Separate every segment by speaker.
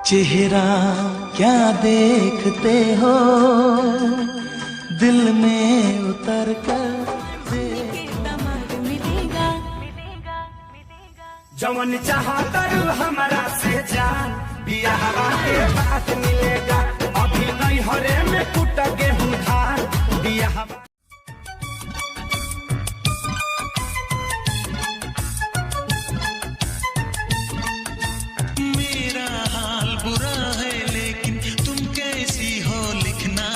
Speaker 1: चेहरा क्या देखते हो, दिल में उतर कर
Speaker 2: जवन चाहतरू हमरा से जान, बियाहवा के बाद मिलेगा। अभी नहीं हरे में कुट गेहूं धान, बियाहवा।
Speaker 1: मेरा हाल बुरा है लेकिन तुम कैसी हो लिखना।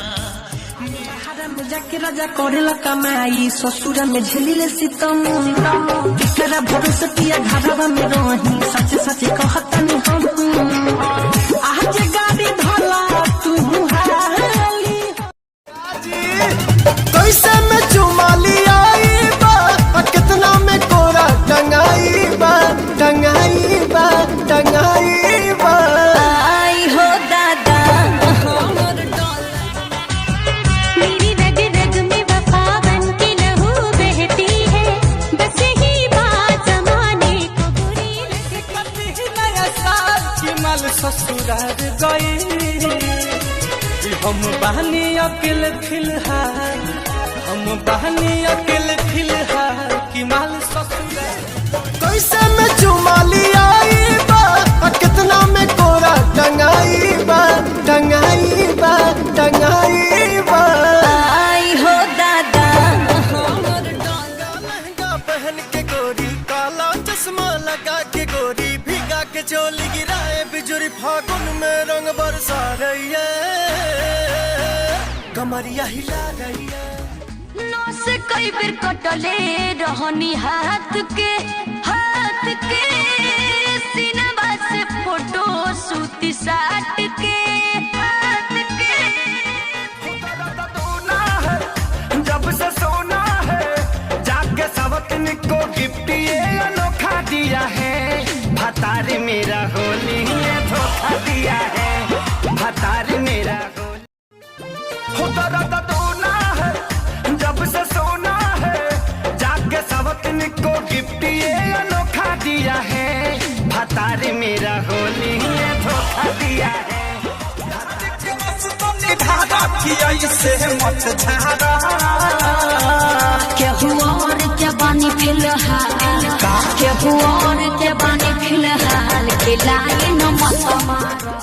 Speaker 3: जाके राजा करेला कमाई, ससुरा में झेली सितम, केकरा भरोसे पिया घरवा में रही, सच सच कहतनी हम। आज गाड़ी धला तू हाली
Speaker 4: कैसे में चुमा लिया बा, कितना में कोरा टंगाई बा, टंगाई बा, टंगाई बा।
Speaker 3: आई हो दादा हमर डोला।
Speaker 5: मेरी रग रग में वफा बन के लहू बहती है, बस यही बात जमाने को बुरी लगती।
Speaker 2: नया साल चिमल ससुराल गई, हम बहनी अकेले फिलहाल, हम बहनी अकेले फिलहाल कि माल ससुराल।
Speaker 4: कैसे में चुमा लिया बा, कितना में कोरा टंगाई बा, टंगाई बा, टंगाई बा।
Speaker 3: आई हो दादा हमर डोला।
Speaker 4: लहंगा पहन के गोरी, काला चश्मा लगा के गोरी, भीगा के चोली गिराए बिजुरी, फागुन में रंग बरसा रही है, कमरिया हिला रही है।
Speaker 5: नौ से कई बेर कटले रहनी हाथ के, हाथ के सीनवा से फोटो सूती साट के, हाथ के।
Speaker 2: जब से सोना है जाके सवतन को गिफ्ट ये अनोखा दिया है, भतार मेरा होली ने धोखा दिया है, भतार मेरा होली। हो दर्द दोना है जब से सोना है, जाके सवतन को गिफ्ट ये अनोखा दिया है, भतार मेरा होली ने धोखा दिया है।
Speaker 3: केहू और के बानी फिलहाल, केहू और के बानी फिलहाल, के लाए न मत मारो।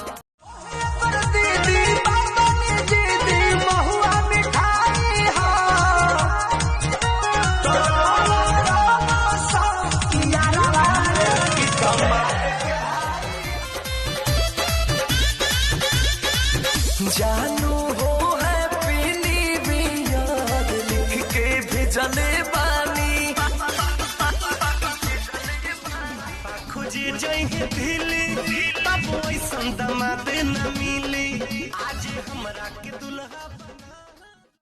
Speaker 4: जानू हो है पीली भी याद, लिख के भेजले बानी, खोजे जाइए दिली, तब ऐसन दमाद न मिली। आज हमरा के